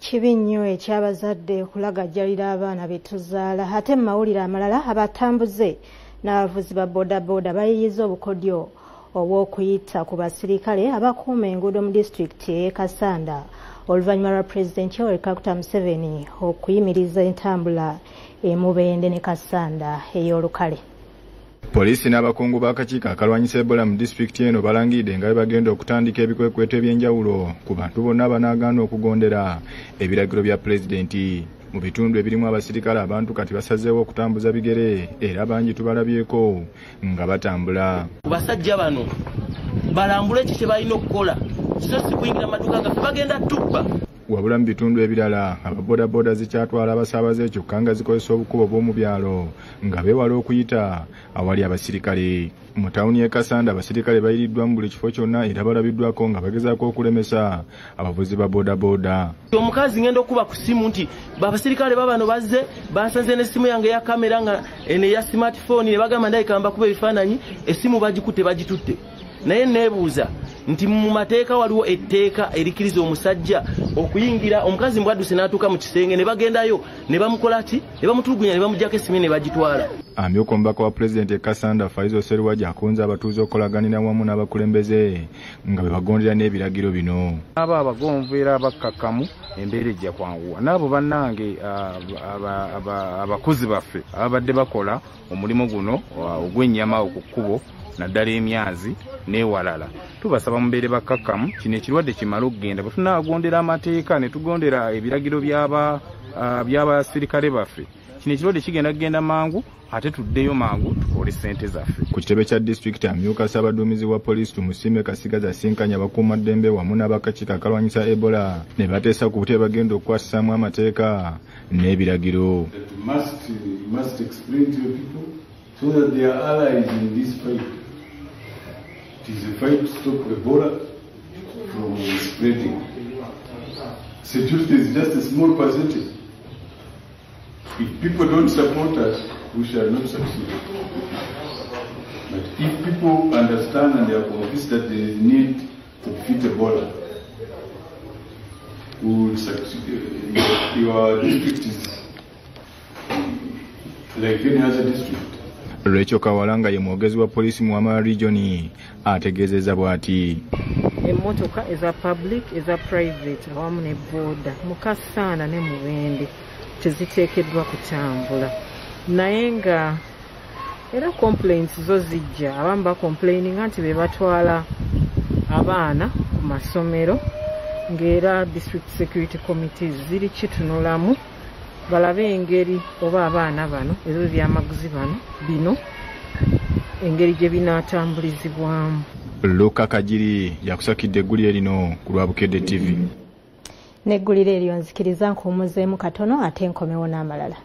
Kibi nnyo eky'abazadde okulagajjalira abaana be tuzaala. Ate mu mawulire amalala, abatambuze n'abavuzi ba boodabooda bayiyiza obukodyo obw'okuyita ku basirikale abakuuma enguudo mu disitulikiti ey'e Kassanda oluvannyuma lwa Pulezidenti Yoweri Kaguta Museveni okuyimiriza entambula e Mubende ne Kassanda ey'olukale. Poliisi n'abakungu b'akakiiko akalwanyisa Ebola mu disitulikiti eno balangiridde nga bwe bagenda okutandika ebikwekweto eby'enjawulo ku bantu bonna abanaagaana okugondera ebiragiro bya Pulezidenti. Mu bitundu ebirimu abasirikale, abantu kati basazeewo okutambuza bigere era bangi tubalabyeko nga batambula. Ku basajja bano balambule ki kye balina okukola, so si kuyingira maduuka gaffe, bagenda tubba. Wabula mu bitundu ebirala, ababoodabooda zikyatwala abasaabaze kyokka nga zikozesa obukubo bw'omu byalo nga beewala okuyita awali abasirikale. Mu tawuni y'e Kassanda, abasirikale bayiriddwa mu buli kifo kyonna era balabiddwako nga bagezaako okulemesa abavuzi ba boodabooda. Omukazi ngenda okuba ku ssimu nti abasirikale babano bazze bansanze n'essimu yange eya kamera nga eno eya smartphone, ne bagamba ndabika mbakuba ebifaananyi, essimu bagikutte, bagitutte. Naye neebuuza nti mu mateeka waliwo etteeka erikkiriza omusajja okuyingira omukazi mbwadduse n'atuuka mu kisenge ne bagendayo ne bamukola ki, ne bamutulugunya, ne bamugyako essimu ne bagitwala? Amyuka omubaka wa Pulezidenti e Kassanda, Faizo Seruwaja, akunze abatuuze okukolaganira wamu n'abakulembeze nga bwe bagondera n'ebiragiro bino. Abo abagonvu era abakkakkamu, embeera ejja kwanguwa. N'abo bannange abakozi baffe ababadde bakola omulimu guno ogw'ennyama ku kkubo, naddala emyazi n'ewalala, tubasaba mubeere bakkakkamu, kino ekirwadde kimale okugenda. Bwe tunaagondera amateeka ne tugondera ebiragiro by'abasirikale baffe, kino ekirwadde kigenda kugenda mangu, ate tuddeyo mangu tukole ssente zaffe. Ku kitebe kya disitulikiti, amyuka ssaabaduumizi wa poliisi Tumusiime Kasigazi asinkanye abakuumaddembe wamu n'abakakiiko akalwanyisa Ebola ne bateesa ku butebe bagenda okukwasisaamu amateeka n'ebiragiro. Must explain to your people so that they are allies in this fight. It is a fight to stop Ebola from spreading. Security is just a small percentage. If people don't support us, we shall not succeed. But if people understand and they are convinced that there is need to defeat Ebola, we will succeed. Your district is like any other district. Rachel Kawala nga ye mwogezi wa poliisi mu Wamala Region ategeezezza bw'ati. Emmotoka eza public, eza private awamu ne boda mu Kassanda ne Mubende teziteekeddwa kutambula, naye nga era complaints zo zijja, abamu bacomplaininga nti be batwala abaana ku masomero, ng'era district security committees ziri kitunulamu balabe engeri oba abaana bano ebyo byamaguzi bano bino engeri gye binaatambulizibwamu. Luka Kajiri yakusakidde eggulire lino ku lwa Bukedde TV. N'eggulire eryo nzikiriza nkuwummuzeemu katono ate nkomewo n'amalala.